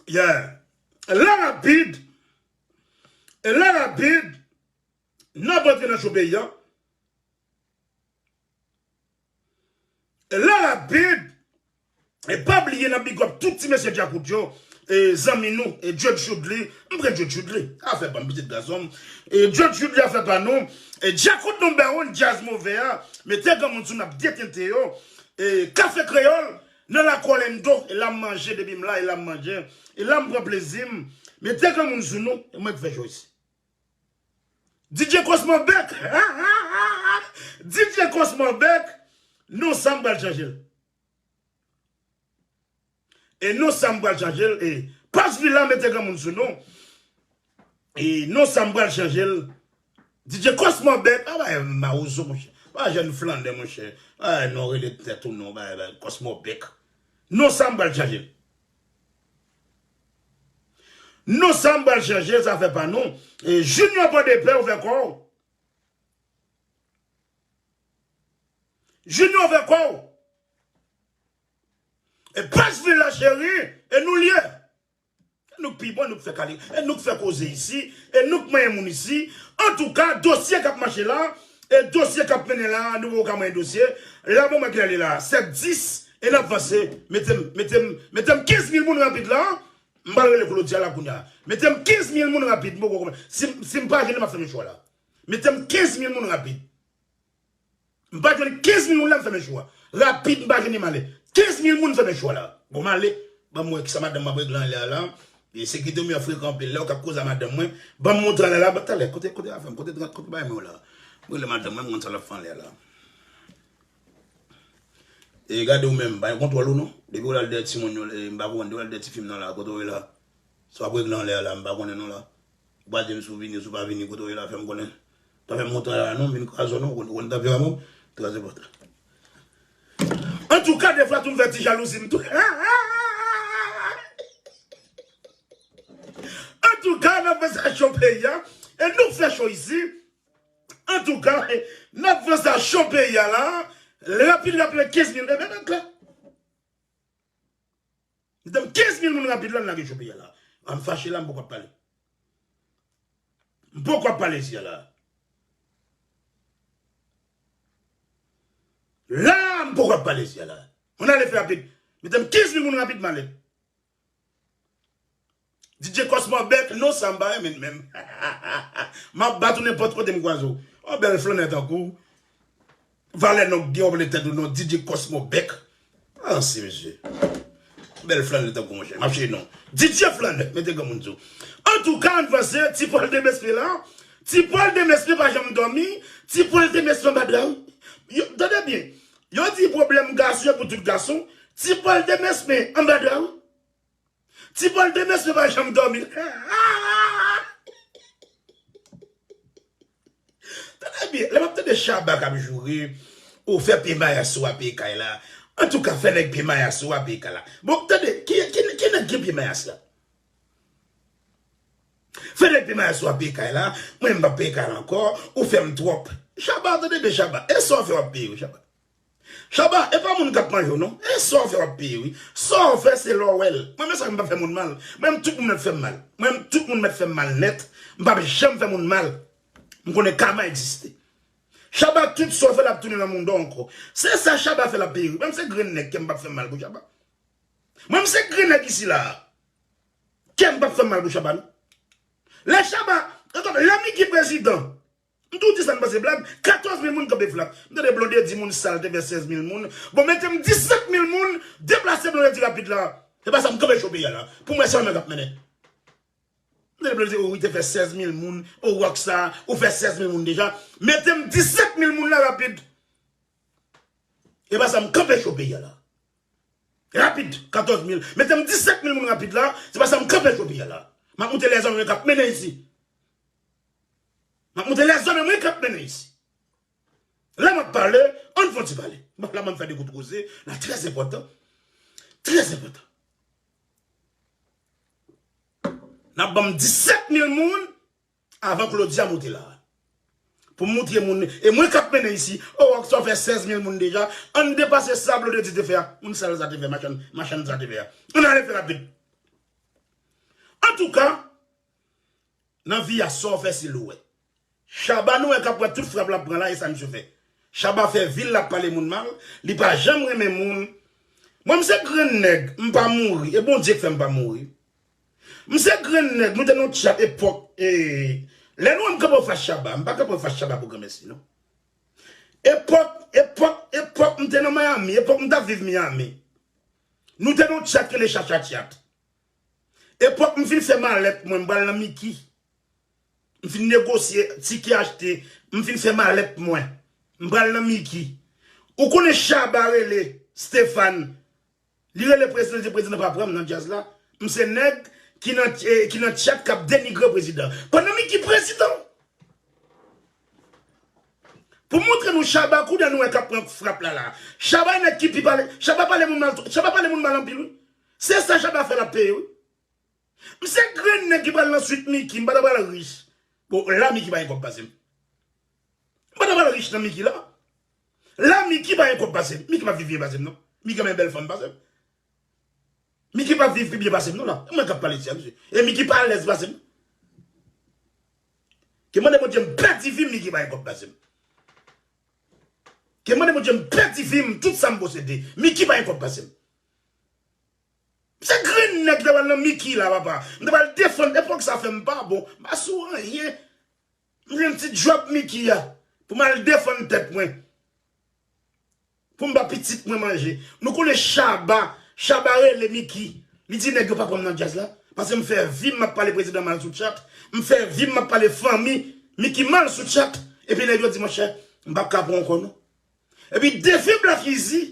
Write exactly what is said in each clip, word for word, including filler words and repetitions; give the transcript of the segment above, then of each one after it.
Yeah. La rapid. E la rapid. N ap antre nan cho peyi a. E la rapid. E pa bliye n ap big up tout ti mesye Djakout yo. E zanmi nou, e Judge Chudley. M pran Judge Chudley. Afè pa m pitit gason m. E Judge Chudley afè pa nou. E Djakout number one, djaz move a. Mete granmoun sou n ap detente yo. E Kafe Kreyòl, nan lakou Orlando. E la m manje depi m la, e la m manje. E la m pran plezi m. Mete granmoun sou nou. E mwen k fè cho isi. D J Cosmo Beck. D J Cosmo Beck. Non sa m pral chanje l. E non sa m pral chanje l. E Pasvila mete granmoun sou nou. E non sa m pral chanje l. D J Cosmo Beck. A bay mawozo, monchè. Bay jèn flannè, monchè. Bay non rele tèt ou non. Bay, bay Cosmo Beck. Non sa m pral chanje l. Non sa m pral chanje, sa fè pa nou. E Junior Pòdepè, ou fè kò w. Junior, fè kò w. E Pasvila cheri, e nou l ye. E nou k pi bon, e nou k fè kali, e nou k fè koze isi, e nou k manyen moun isi. Antouka, dosye k ap mache la, e dosye k ap mennen la, nou poko ka manyen dosye. La, bon, mwen ki ale la, sèt dis, e n ap vanse. Mete m, mete m, mete m kenz mil moun rapid la. M pral rele Claudia la kounye a. Mete m kenz mil moun rapid, m poko konprann. Si, si m pa jwenn li, m ap fèmen cho a la. Mete m kenz mil moun rapid. M pa jwenn kenz mil moun la, m fèmen cho a. Rapid, m pa jwenn li, m ale. Kenz mil moun, m fèmen cho a la. Bon, m ale. Ban m wè kisa madanm mwen ap regle anlè a la. E sekirite m yo frekan anpil. Lè yo k ap koze a madanm mwen, ban m montre anlè la. Talè, kote, kote afè m, kote, kote bagay mwen yo la. M regle madanm mwen, m konn sa l ap fè anlè a la. E gade ou menm, pa gen kontwòl ou non. Depi w al dèyè timoun yo, e, m pa konprann, depi w al dèyè ti fi m nan la, kote w ye la? Sa w ap regle anlè a la, m pa konnen non la. Ou pa di m si w vini, si w pa vini, kote w ye la, fè m konnen. Pa fè m monte la non, m vin kraze w non, ou konn tanperaman m, trè enpòtan. Antouka, defwa tou m fè ti jalouzi m tou. Antouka, n ap fè sa cho peyi a, e nou k fè cho isi. Antouka, n ap fè sa cho peyi a la. Rapid, rapid, kenz mil, e ben, men klè. Medam, kenz mil moun rapid la, n lage cho peyi a la. A, m fache la, m poko ap pale. M poko ap pale isi a la. La, m poko ap pale isi a la. Ann ale fè rapid. Medam, kenz mil moun rapid, m ale. D J Cosmo Beck, non sa m pa renmen l menm. M ap bat ou nenpòt kote m kwaze w. Yon bèl flannè tankou w. Valè non gen w ap rele tèt ou non, D J Cosmo Beck. Ranse, mesye. Bèl flannè tankou w, monchè. M ap chèche non. D J flannè, mete granmoun sou. Antouka, ann vanse, Ti Pòl Demesle la. Ti Pòl Demesle pa janm dòmi. Ti Pòl Demesle anba dra wi. Yo, tande byen. Yo di pwoblèm gason yo pou tout gason. Ti Pòl Demesle anba dra wi. Ti Pòl Demesle pa janm dòmi. Tande byen, lè m ap tande Shabba k ap joure, ou fè pye mayas ou a peye kay la. Antouka, fè nèg pye mayas ou a peye kay la. Bon, tande, ki, ki, ki nèg ki pye mayas la? Fè nèg pye mayas ou a peye kay la, mwen m p ap peye kay la ankò, ou fè m twòp. Shabba, tande byen, Shabba, e sa w fè w ap peye wi, Shabba. Shabba, e pa moun k ap manje w non. E sa w fè w ap peye wi. Sa w fè se lè w wè l. Mwen menm sa m p ap fè moun mal. Mwen menm tout moun mèt fè m mal. Mwen menm tout moun mèt fè m mal nèt. M p ap janm fè moun mal. M konnen kama egziste. Shabba, tout sa w fè l ap tounen nan mounda w ankò. Se sa Shabba fè l ap peye wi. Mwen menm se grenn nèg ke m p ap fè mal pou Shabba. Mwen menm se grenn nèg isi la. Ke m p ap fè mal pou Shabba non. Lè Shabba, lè Mickey prezidan, M tou di sa, m panse blag, katòz mil moun kanpe flak. M tande Blondedy di moun sal te fè sèz mil moun. Bon, mete m disèt mil moun, deplase Blondedy rapid la. Se pa sa m kanpe cho peyi a la. Pou m wè sa nèg ap mennen. M tande Blondedy di, o, wi, te fè sèz mil moun, o, Rockstar, ou fè sèz mil moun deja. Mete m disèt mil moun la rapid. E pa sa m kanpe cho peyi a la. Rapid, katòz mil. Mete m disèt mil moun rapid la, se pa sa m kanpe cho peyi a la. M ap moute lèzòm mwen k ap mennen isi. M ap moute lèzòm mwen k ap mennen isi. Lè m ap pale, ann fè yon ti pale. Bon, la m ann fè de kout koze, la trè enpòtan. Trè enpòtan. N ap ban m disèt mil moun avan Claudia moute la. Pou m moutre moun, e mwen k ap mennen isi, o, Rockstar fè sèz mil moun deja, ann depase sa Blondedy te fè a. Moun sal sa te fè, machann, machann sa te fè a. Ann ale fè rapid. Antouka, nan vi a, sa w fè se l ou wè. Shabba nou wè k ap pran tout frap l ap pran la, e sa misye fè. Shabba fè vi l, l ap pale moun mal, li pa janm renmen moun. Mwen, m se grenn nèg, m pa mouri, e Bondye k fè m pa mouri. M se grenn nèg, nou te nan chat epòk, e, lè nou wè m kanpe anfas Shabba, m pa kanpe anfas Shabba pou granmèsi, non. Epòk, epòk, epòk, m te nan Miami, epòk m t ap viv Miami. Nou te nan chat ki rele Chacha Chat. Epòk m fin fè malèt mwen, m pral nan Mickey. M fin negosye, tike achte, m fin fè malèt mwen. M pral nan Mickey. Ou konnen Shabba rele Stéphane. Li rele prezidan, li di prezidan pa pran m nan djaz la. M se nèg ki nan, eh, ki nan chat k ap denigre prezidan. Pandan Mickey prezidan. Pou montre nou Shabba, kounye a nou wè k ap pran frap la la. Shabba nèg ki pi pale, Shabba pale moun mal, Shabba pale moun mal anpil, wi. Se sa Shabba fè l ap peye, wi. M se grenn nèg ki pral nan swit Mickey, m pa ta pral rich. Bon, la Mickey pa gen kòb pase m. M pa ta pral rich nan Mickey la. La Mickey pa gen kòb pase m. Mickey pa viv byen pase m, non. Mickey gen bèl fanm pase m. Mickey pa viv pi byen pase m, non, la. E mwen k ap pale di sa, mesye. E Mickey pa alèz pase m. Ke mande Bondye m pèdi vi m, Mickey pa gen kòb pase m. Ke mande Bondye m pèdi vi m, tout sa m posede. Mickey pa gen kòb pase m. Se grenn nèg ki ta pral nan Mickey la, papa. M ta pral defann, epòk sa fè m pa bon. M pa sou anyen. M jwenn ti djòb Mickey a. Pou m al defann tèt mwen. Pou m ba pitit mwen manje. Nou konnen Shabba. Shabba rele Mickey. Li di nèg yo pa pran m nan djaz la. Paske m fè vi m, m ap pale prezidan mal sou chat. M fè vi m, m ap pale fanmi Mickey mal sou chat. Epi nèg yo di, monchè, m p ap ka pran ankò non. Epi defen Black Easy.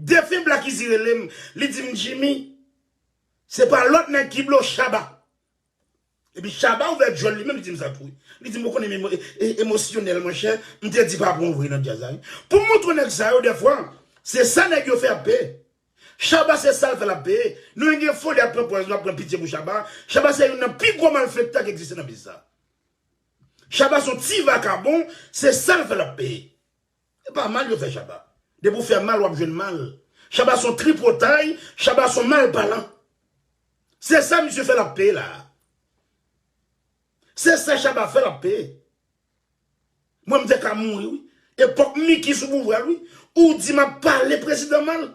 Defen Black Easy rele m, li di m, Jimmy, se pa lòt nèg ki blo, Shabba. Epi Shabba ouvè djòl li menm, li di m sa tou, wi. Li di m, ou konnen m emo-, e-, e-, emosyonèl, monchè, m te di pa pran w vre nan djaz la, wi. Pou m montre nèg sa yo, dèfwa, se sa nèg yo fè ap peye. Shabba se sa l fè l ap peye. Nou gen foli ap pran pòz, nou ap pran pitye pou Shabba. Shabba se youn nan pi gwo malfektè ki egziste nan biznis sa. Shabba se yon ti vakabon, se sa l fè l ap peye. E pa mal yo fè Shabba. Depi w fè mal, w ap jwenn mal. Shabba se yon tripotay, Shabba se yon malpalan. Se sa misye fè l ap peye la. Se sa Shabba fè l ap peye. Mwen, m te ka mouri, wi. Epòk Mickey sou pouvwa l, wi. Ou di m ap pale prezidan mal.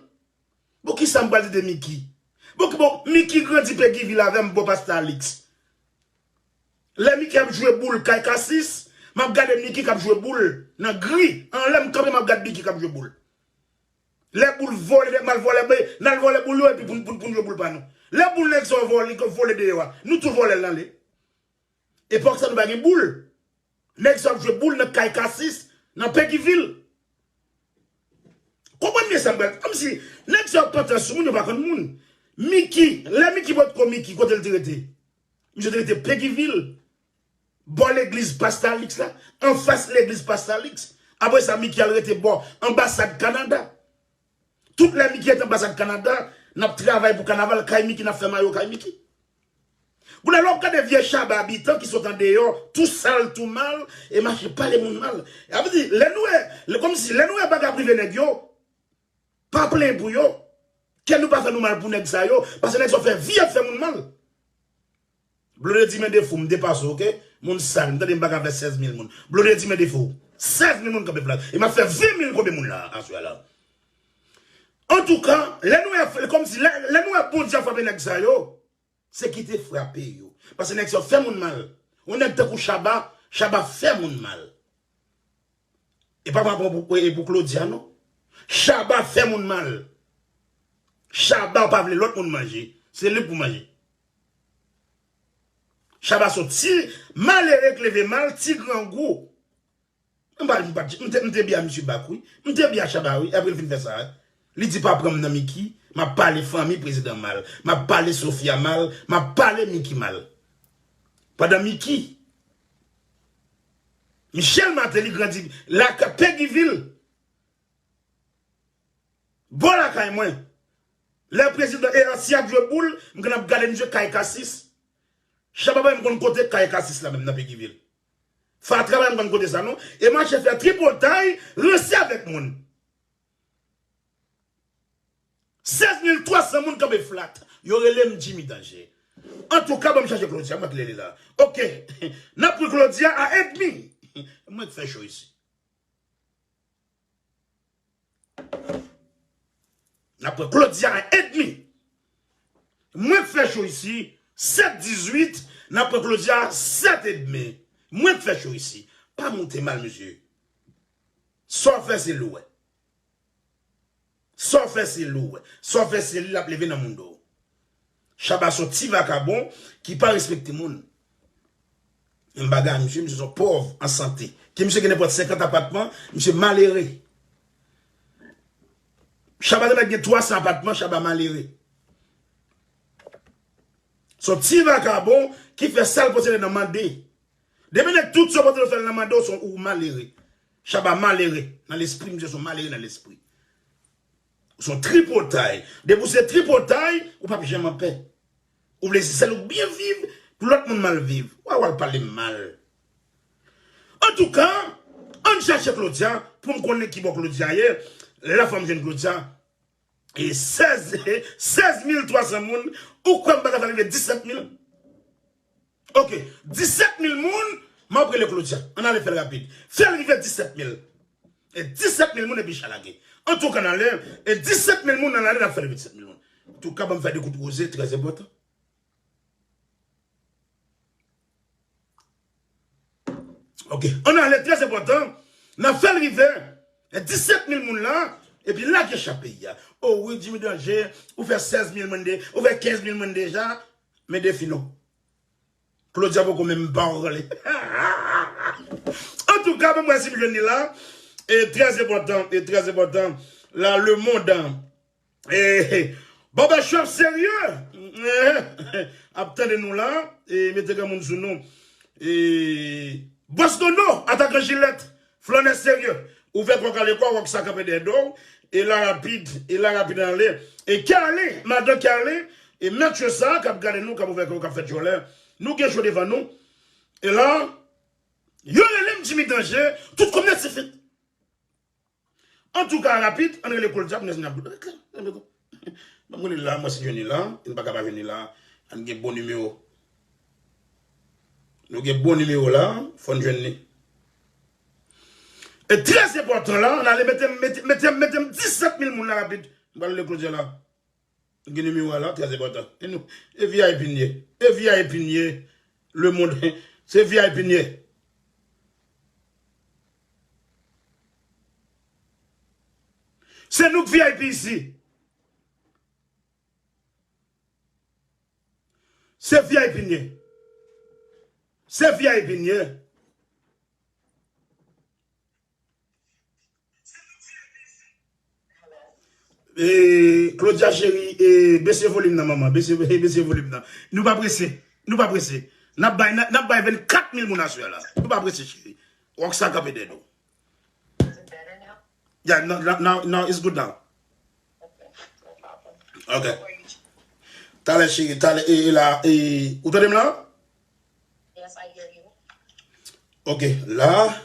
Bon, kisa m pral di de Mickey? Bon, ki bon, Mickey grandi Péguy vil avè m, bò Pastè Alix. Lè Mickey ap jwe boul kay Kasis, m ap gade Mickey k ap jwe boul nan gri. Anlè m kanpe, m ap gade Mickey k ap jwe boul. Lè boul vole, m al vòlè, n al vòlè boul yo, epi pou, pou, pou n jwe boul pa nou. Lè boul nèg sa yo vòlè, vole deyò a, nou tou vòlè l ale. Epòk sa nou pa gen boul. Nèg sa ap jwe boul nan kay Kasis, nan Péguy vil. Konprann byen sa m pral. Kòmsi nèg sa ap pantan sou moun, yo pa konn moun. Mickey, lè Mickey potko Mickey, kote l te rete? Misye te rete Péguy vil. Bò legliz Pastè Alix la, anfas legliz Pastè Alix. Apre sa, Mickey al rete bò anbasad Kanada. Tout lè Mickey rete anbasad Kanada, n ap travay pou kanaval kay Mickey, n ap fè mayo kay Mickey. Kounye a, lè w ap gade vye Shabba Habitant ki sot andeyò, tou sal, tou mal, e mache pale moun mal. Sa vle di, lè nou wè, lè, kòmsi, lè nou wè bagay ap rive nèg yo, pa plenyen pou yo. Kè nou pa fè nou mal pou nèg sa yo, paske nèg sa yo fè vi ap fè moun mal. Blondedy men defo, m depase w, oke? Moun sal, m tande m pa ka fè sèz mil moun. Blondedy men defo. Sèz mil moun kanpe plas. E m ap fè ven mil konbyen moun la, aswè a la? Antouka, lè nou wè, kòmsi, lè, lè nou wè Bondye ap frape nèg sa yo, se kite frape yo. Paske nèg sa yo fè moun mal. Yon nèg tankou Shabba, Shabba fè moun mal. E pa, pa pou, pou, e pou Claudia, non. Shabba fè moun mal. Shabba pa vle lòt moun manje. Se li pou manje. Shabba se yon ti malere k leve mal, ti grangou. M pa, m pa, m te, m te byen a misye bak, wi. M te byen a Shabba, wi. Apre l fin fè sa, wi. Li di pa pran m nan Mickey, m ap pale fanmi prezidan mal, m ap pale Sofia mal, m ap pale Mickey mal. Pandan Mickey, Michel Martelly grandi lakay Péguy vil. Bò lakay mwen. Lè prezidan E R C ap jwe boul, m konn ap gade misye kay Kasis. Shabba pa menm konn kote kay Kasis la menm nan Péguy vil. Fatra pa menm konn kote sa non. E mache fè tripotay, ranse avèk moun. Sèz mil twa san moun kanpe flat. Yo rele m Jimmy Danje. Antouka, ban m chache Claudia, mwen ki rele la. Ok. N ap pran Claudia a edmi. Mwen k fè cho isi. N ap pran Claudia a edmi. Mwen k fè cho isi, sèt dizuit, n ap pran Claudia a sèt edmi. Mwen k fè cho isi. Pa moute mal, mesye. Sa w fè, se li w wè. Sa w fè, se li w wè. Sa w fè, se li l ap leve nan moun do. Shabba se yon ti vakabon ki pa respekte moun. Menm bagay, misye, misye se yon pòv an sante. Ke misye gen nenpòt senkant apatman, misye malere. Shabba te mèt gen twa san apatman, Shabba malere. Se yon ti vakabon ki fè sa l posede nan mande. Depi nèg tout sa w posede fè l nan mande w, se yon ou malere. Shabba malere nan lespri, misye se yon malere nan lespri. Ou se yon tripotay. Depi w se tripotay, ou p ap janm anpè. Ou vle sèl ou byen viv, pou lòt moun mal viv. Wa w al pale m mal. Antouka, ann chache Claudia, pou m konnen ki bò Claudia ye. Lè la fò m jwenn Claudia. E sèz, sèz mil twa san moun, ou kwè m pa ka fè l rive disèt mil? Ok, disèt mil moun, m ap rele Claudia. Ann ale fè l rapid. Fè l rive disèt mil. E disèt mil moun epi chalage. Antouka, ann ale, e disèt mil moun, ann ale, n ap fè l rive disèt mil moun. Antouka, ban m fè de kout woze, trè enpòtan. Ok, ann ale, trè enpòtan. N ap fè l rive, e disèt mil moun la, epi lage chat peyi a. O wi, Jimmy Danje, ou fè sèz mil moun de, ou fè kenz mil moun deja, men defi nou. Claudia poko menm pa anrole. Antouka, ban m wè si m jwenn li la. E trè enpòtan, e trè enpòtan. La, le monde, e, Baba Chòp serye. Ap tande nou la. E mete granmoun sou nou. E, Bòs Dono, atakan jilèt. Flannè serye. Ouvè kò w kale kò w, wòk sa kanpe dèyè do w. E la rapid, e la rapid ale. E Kerlin, madan Kerlin, e mèt cho sa k ap gade nou, k ap ouvè kò yo, k ap fè djòlè. Nou gen cho devan nou. E la, yo rele m Jimmy Danje, tout kòmès se fèt. Antouka, rapid, ann rele Claudia pou nou jwenn ap. Ban m rele la, mwen si jwenn li la, e n pa ka pa jwenn li la. Ann gen bon nimewo. Nou gen bon nimewo la, fò n jwenn li. E trè enpòtan la, ann ale mete, mete, mete, mete m disèt mil moun la rapid. M pral rele Claudia la. Gen nimewo a la, trè enpòtan. E nou, e V I P n ye. E V I P n ye. Le monde, se V I P n ye. Se nou k V I P isi. Se V I P n ye. Se V I P n ye. E, Claudia cheri, e, bese volim nan, manman. Bese, bese volim nan. Nou pa prese. Nou pa prese. N ap bay, n ap, n ap bay vennkat mil moun aswè la. Nou pa prese, cheri. Wòk sa kanpe dèyè do. Yeah, now, now, now, now it's good now. Ok. Talè, cheri, talè, e, e la, e, ou tande m la? Ok, la.